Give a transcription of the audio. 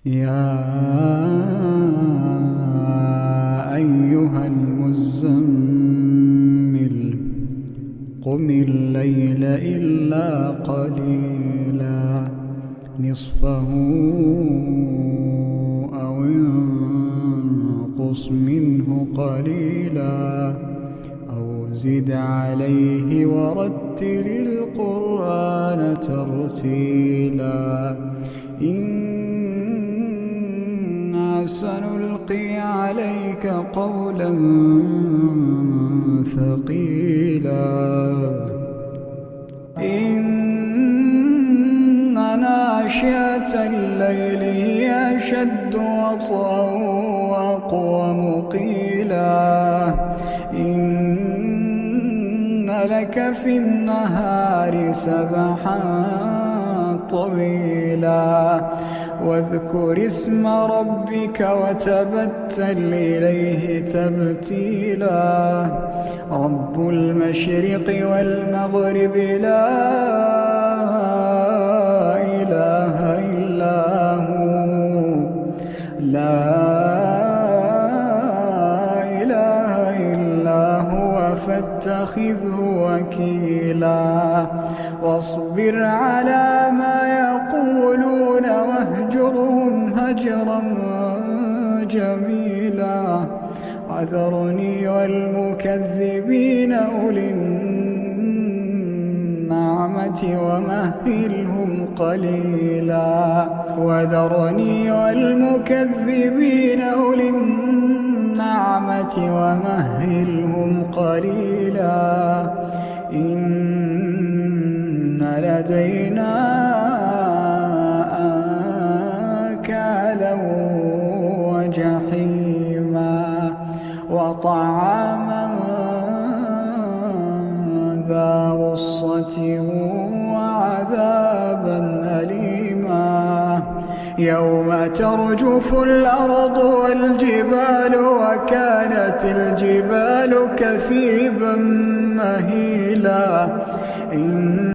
يا أيها المزمل قم الليل إلا قليلا نصفه أو انقص منه قليلا أو زد عليه ورتل القرآن ترتيلا. إنا سنلقي عليك قولا ثقيلا. إن ناشئة الليل هي أشد وطئا وأقوم قيلا. إن لك في النهار سبحا طويلا. واذكر اسم ربك وتبتل إليه تبتيلا. رب المشرق والمغرب لا إله إلا هو لا إله إلا هو فاتخذه وكيلا. واصبر على ما يقولون واهجرهم هجرا جميلا. وذرني والمكذبين أولي النعمة ومهلهم قليلا. وذرني والمكذبين أولي النعمة ومهلهم قليلا. إن لدينا أنكالا وجحيما وطعاما ذا غصة وعذابا أليما. يوم ترجف الأرض والجبال وكانت الجبال كثيبا مهيلا. إن